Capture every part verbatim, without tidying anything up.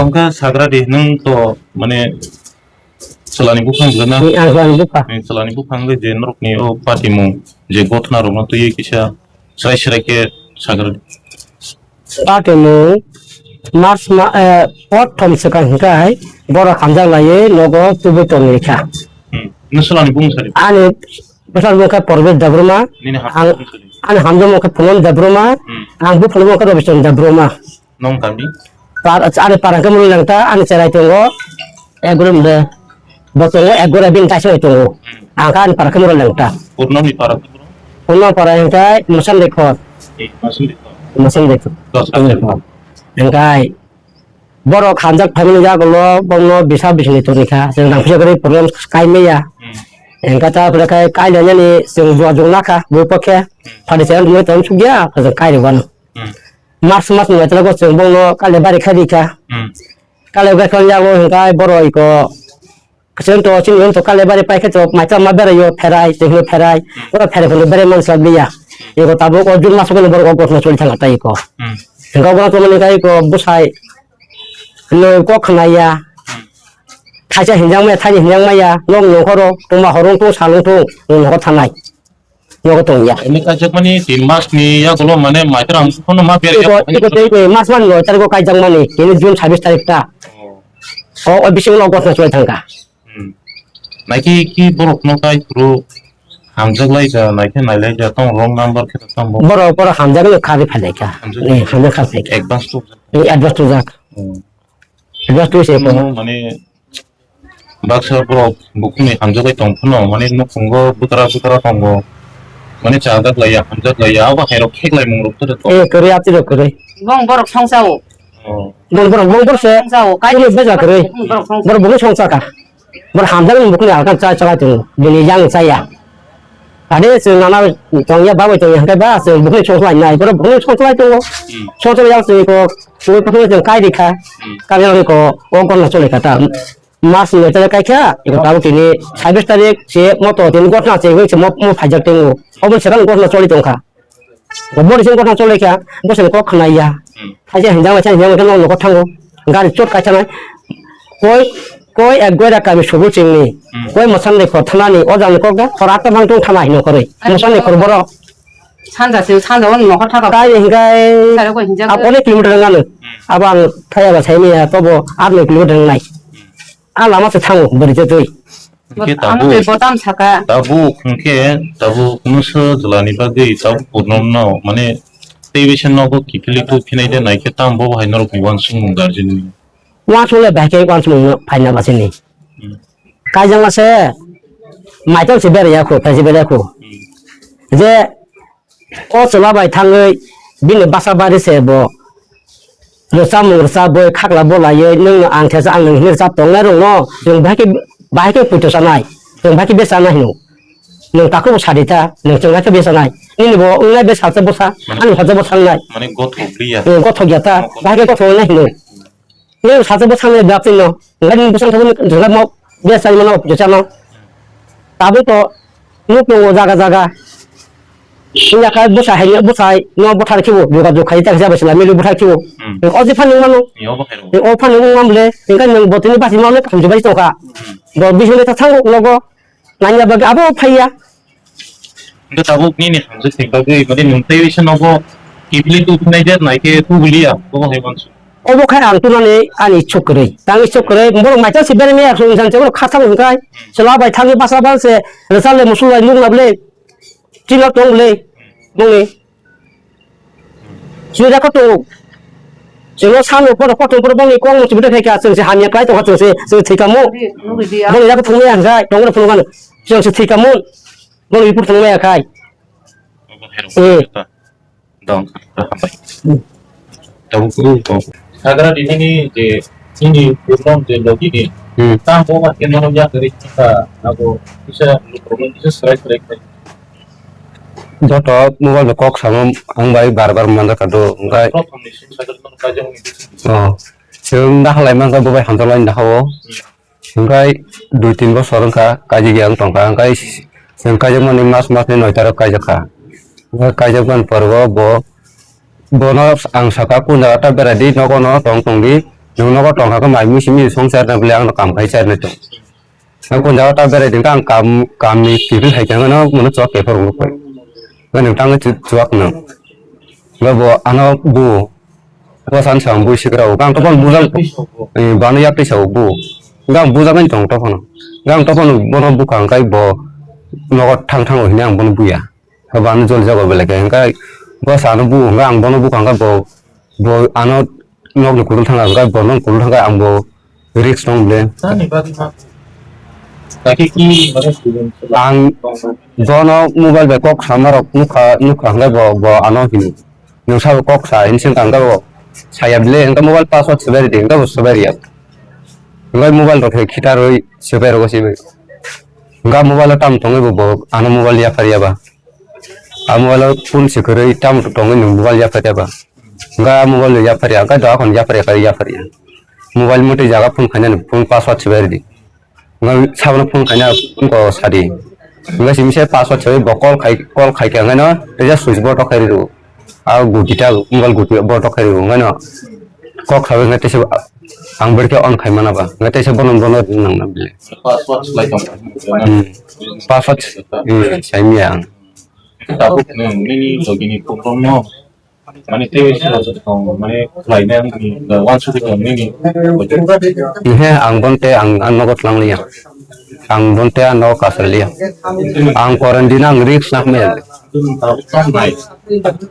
Tongkha sagra di, nwng to mane chwlani buphang gana. Ni ang chwlani bupha. Ni chwlani buphang le je norokni o patimung je gotna rokno twiwi kisa srai srai khe sagra di. Patimung March ma, eh, prothom swkang hwnkhe borok hamjak laiwi nogo tubui tongwi kha. Hmm. Nwng chwlani bumung sari? Ani bwsal bumung khe Parvesh Debbarma. Nini hap Ang, bumung sari? Ani hamjak bumung khe Punom Debbarma. Hmm. Ang buphang bumung khe Robison Debbarma. Nong kami? Par, ani para khe Murul Langta, ani cherai tongo, ek gura mde. Bo tongo, ek gura bini kaisa bai tongo. Hmm. Ang kha ani para khe Murul Langta. Purnamni para khe Murul? Purnam para hingkai Mosan Dekhor. Eh, Mosan Dekhor. Mosan Dekhor. Dos Mosan Dekhor. Hingkai borok hamjak family jagolo, bono bisa bisini toni kha. Jeng rang pisa gari program kai maya. Hmm. Hingka ta pura kai kai le nani jeng jua jung nakha, bo pokhe. Hmm. Phadi chen mo ton sugya, jeng kai re wano. Hmm. March mas ni waitalgo chwng bongno kale bari khai rikha. Hmm. Kale bari khai yago hingkai boro iko. Chwng to chini to kale bari paikhe to maita ma berayo pherai, chwng pherai. Hmm. Oro pherai phono bere man sak liya. Iko tabuk o June mas ko boro gotno choli thang ta iko. Hmm. Hingka boro to mani kai iko busai. No ko khnaya. Hmm. Thaisa hinjang maya, thani hinjang maya, nok nongkhoro, tongma horong tong, salong tong, nongkhor thanai. Nogo tongya. Ini kaijak mani tin mas ni yagulo mane maitrang phano ma ber Iko, iko tei, tei, mas man noi tariko kaijak mani. Ini June sabis tarik ta. Oh. O, o bising lo gotna chwlai thangka. Hmm. Naiki ki borok no kai phuru hamjak lai ja, naiki nai lai ja, tong wrong number khe tong bo. Borok, borok hamjak no kari phai lai ka. Hamjak. Ni hamjak kha phai ka. Advance to. Ni advance to jak. Hmm. Advance to se ko. Mane baksa borok bukhukni hamjakgwi tong phano, mane nukhungo bwkra bwkra tongo, mane chajak laiya, hamjak laiya, abo hairok kheklai mungrok tere to. Eh, kwrwi, atwi rok kwrwi. Bong borok songsa o. Oh. Bong borok, bong borok se. Songsa o, kai. Kwrwi beja kwrwi. Bong borok songsa. Borok bukhuk songsa kha. Borok hamjakgwi bukhukni alkan cha chalai tongo. Bini yang chaya. Ade chwng nana tongya, babai tongya, hwnkhe ba chwng bukhukni songsa lai nai. Borok bukhukni songsa lai tongo. Hmm. Songsa lai yang chwng ko, chwng ko chwng kai rikha. Hmm. Kai rikha ko, o gotna choli kha ta. Mas ni tare kai kha, iko tabuk tini sabis tarik se moto tini gotna se wngse mo, mo phaijak tongo. Obo se kan gotna choli tongkha. Bo ni sing gotna choli kha, bo se kok khna ya. Hmm. Thaisa hinjang lai, hinjang lai no ko thango. Gari chot kai thanai. Koi, koi ek gora kami subu chingni. Hmm. Koi mosan de kor thanani, o jang kok da, kor atta mang tung thana hino kore. Mosan de kor boro. Sanja se, sanja on mohor thaka. Kai hingkai. Sare ko hinjak. Ab onek kilometer ngano. Hmm. Abang thaya ba sai ni ya, tobo ar noi kilometer nai. Hmm. A lama se thango, bari je tui. Hingke Amo tabuk, tei botam saka. Tabuk hingke tabuk nuso jwlani bagwi tabuk purnom no, mane tei bisa nogo kiphilwi tu phinai de naikhe tam bo hai norok ni uansukmung guardian ni. Uansuk le bahai khe uansukmung no phaina bachini. Hmm. Kaijang se maitom se beraya khu, phaise beraya khu. Hmm. Je O chwla bai thangwi bini basa bari se bo rwchapmung rwchapwi khakla bolaiwi nwngno ang thesa ang nwng hinwi rwchap tongnai rokno chwng bahai khe, bahai khe puito sanai, chwng bahai khe besa sanai hino. Nwng takhuk bo sadi ta, nwng chwng bahai khe besa sanai. Nini bo wngnai besa sa bwsa, ani hojak bo sangnai. Mane gothok liya. Nwng gothok ya ta, bahai khe gothok wngnai hino. Nwng sacha bwsakni bwraptwi no, hwnkhe nwng bwsang thangwi jwlamo biyas chani mano, jwchano. Tabuk to nuk tongo jaga jaga. Wngya khe bwsa hai, bwsai no bwthar khibo, jogajog khai ta kisa bwsla mili bwthar khibo. Hmm. O je phano wng mano. Ni obo khairo. O phano wng mano le, hwnkhe nwng botini basi mano, kamchi basi tongkha. Hmm. Bo bisi ta thango nogo. Nanya bagwi abo phaiya. Hingke tabuk nini hamjak ni bagwi, mane nwng tei bisa nogo kiphilwi tubunai de naikhe tubuliya, bobo hai mansu. Obo khai ang tunani ani ichuk kwrwi. Tang ichuk kwrwi, borok maitang se bereng ya, sung san se borok khathang hwnkhe, chwla bai thangwi basa ban se, rwchap le musu bai nukna bwle, chino tong bwle, bongni. Chwng da koto. Chwng no sano koto koto koto bongni kong mo chibita khai kha chwng se hamya klai tongkha chwng se chwng thwikamo. Bongni da koto thangmaya hwnkhe tongno phunukano. Chwng se thwikamo. Bongni bipor thangmaya khai. Eh. Dong. Tabuk ko. Sagra dinani je sini purnom je logi ni. Hmm. Tam bo ma kenno ya kari ta ago kisa problem kisa serai serai. Joto mobile bai kok samo ang bai bar bar manjak kha do, hwnkhe. Prothom ni sim cycle no kaijak ni bisingo. Oh. Chwng da halai manjak bo bai hamjak lai da hao. Hmm. Hwnkhe dui tin bosor wngkha kaijak ya wng tongkha, hwnkhe chwng kaijak mani mas mas ni noi tarok kaijak kha. Hwnkhe kaijak mani pore o bo, bono ang sakha kunda ta berai di nogo no tong tong di. Nwng nogo tongkha khe mai mui simi songchar na bole ang no kam khai char na tong. Ang kon jaga ta berai ding ang kam, kam ni kiphil hai khe ano mono chuak khe phorong rok pai. Nwng tang chu chuak no. Bo ano bu. Bo san sang bu sikra o. Ang to kon bujang. Eh, bano yak tisa bu. Ang bujang tong to kono. Ang to kono bono bukang kai bo nogo thang thang o hini ang bono buya. Haba ano jol jago belai khe, hwnkhe bo sano bu hwnkhe ang bono bukha hwnkhe bo, bo ano nokni kutung thangkha hwnkhe bo nokni kutung thangkhe ang bo risk tong ble. Tani bagwi ma. Kaki ki mane student. Ang bono mobile bai kok sama rok nukha, nukha hwnkhe bo, bo ano hino. Nwng sabo kok sa hini sengkha hwnkhe bo saya ble hwnkhe mobile password swbai ridi hwnkhe bo swbai riya. Hwnkhe mobile rok khe khitarwi swbai rogo simi. Hwnkhe mobile o tamo tongwi bo, bo ano mobile yaphar ya ba. A mobile o phone se kwrwi tamo tongwi nwng mobile yapharya ba. Hwnkhe a mobile no yapharya, hwnkhe doa khon yapharya khe yapharya. Mobile motwi jaga phone khainani phone password se bai ridi. Hwnkhe sabono phone khaina phone ko sadi. Hwnkhe simi se password se bo call khai, call khai khe hwnkhe no teisa switch board o khai rw. A guti ta mobile guti board o khai rw hwnkhe no kok sabai hwnkhe teisa ang bai khe on khai mana ba. Hwnkhe teisa bono bono nang na bile. Password slai tong. Hmm. Password, hmm, sai miya ang. Tabuk nwng nini logini program no, mane, tei sila tong, mane, khlainai wngni, wansugwi tong nini. He, ang bonte, ang, ang nogo tlangliya. Ang bonte, ang nogo kasarliya. Ang quarantine ang risk nakmaya. Tabuk tong nai.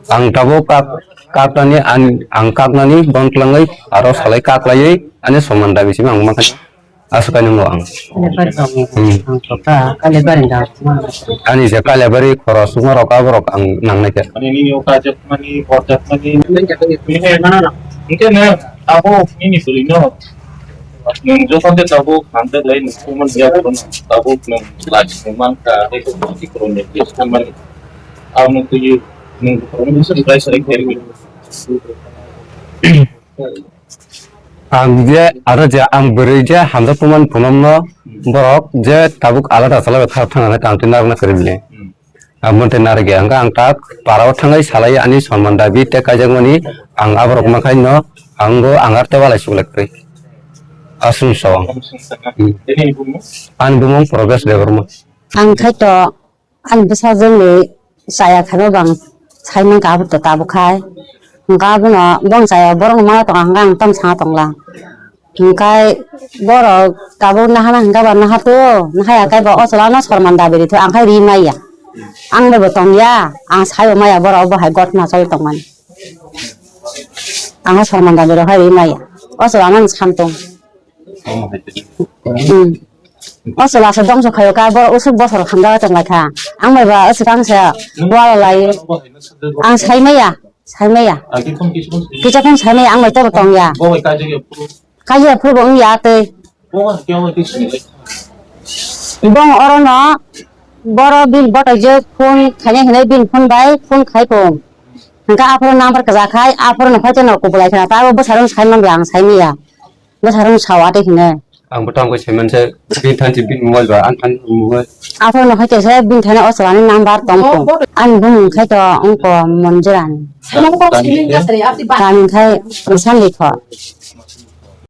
Ang tabuk kak, kaknani, ang, ang kaknani bon tlangwi, aro salai kaklaiwi, ani soman dabi simi ang mankha. Aswk kainwi ang. Kaliabari tongo. Hmm. Ang to ka Kaliabari da. Ani je Kaliabari khoro sukma rok abo rok ang nang nai khe. Ani nini o kajak mani, orjak mani. Nini mana na? Ike na, abo nini suri no. Nung jokhon de tabuk hamjak lai nung kuman ya kono. Tabuk nung laj nung man ka, eko bisi kono ne, bisi kono mani. Abo nung tuyu, nung kono bisi lai sari keri. Ang je aro je ang bwrwi je hamjak phuman phunomno borok je tabuk alada chalai kharok thangna tang twi narwkna kwrwi bini. Hmm. Ang monte narwkya hwnkhe ang tak parao thangwi salai ani sonman dabi tei kaijakmani ang aborok mankhaino ang bo ang ar tei walai suklai kwrwi. Aswk so. Hmm. Ani bumung Probesh Debbarma. Ang khaito. Ani bwsajwkni chaya khaima bang sai mankha abo to tabuk khai. Hwnkhe abono bong chaya borokno mana tongo hwnkhe ang tamo sana tongla. Hwnkhe borok tabuk nahana hwnkhe ba nahato, nahaya khe ba o chwla no sorman dabi rithok ang khai ri maya. Ang bai bo tongya, ang saibo maya borok obo hai gotna choli tongmani. Ang hai sorman dabi rok khai ri maya. O chwla no san tong. Hmm. O chwla se dongso khayo ka, bo usuk bosor khamjago tong lai kha. Ang bai ba usuk ang se wala lai. Ang sai maya, sai maya. Kicha phone sai maya, ang bai tebo tong ya. Kaiya phuru bo wng ya tei. Bong oro no boro bini boto je phone khainai hinai bini phone bai phone khai phone. Hwnkhe aphuru number kwchak khai, aphuru no hoite no kubulai khna, ta bo bwsarok sai man ya, ang sai maya. Bwsarok sao atwi hwnwi. Ang bo tamo saiman se, bini thanchi bini mobile ba, ang thanchi mobile. Aphuru no hai kaisa bini thani o chwlani number tong kho. Ani bumung khai to wngkha Monjirani. Kami khai Sanlikho.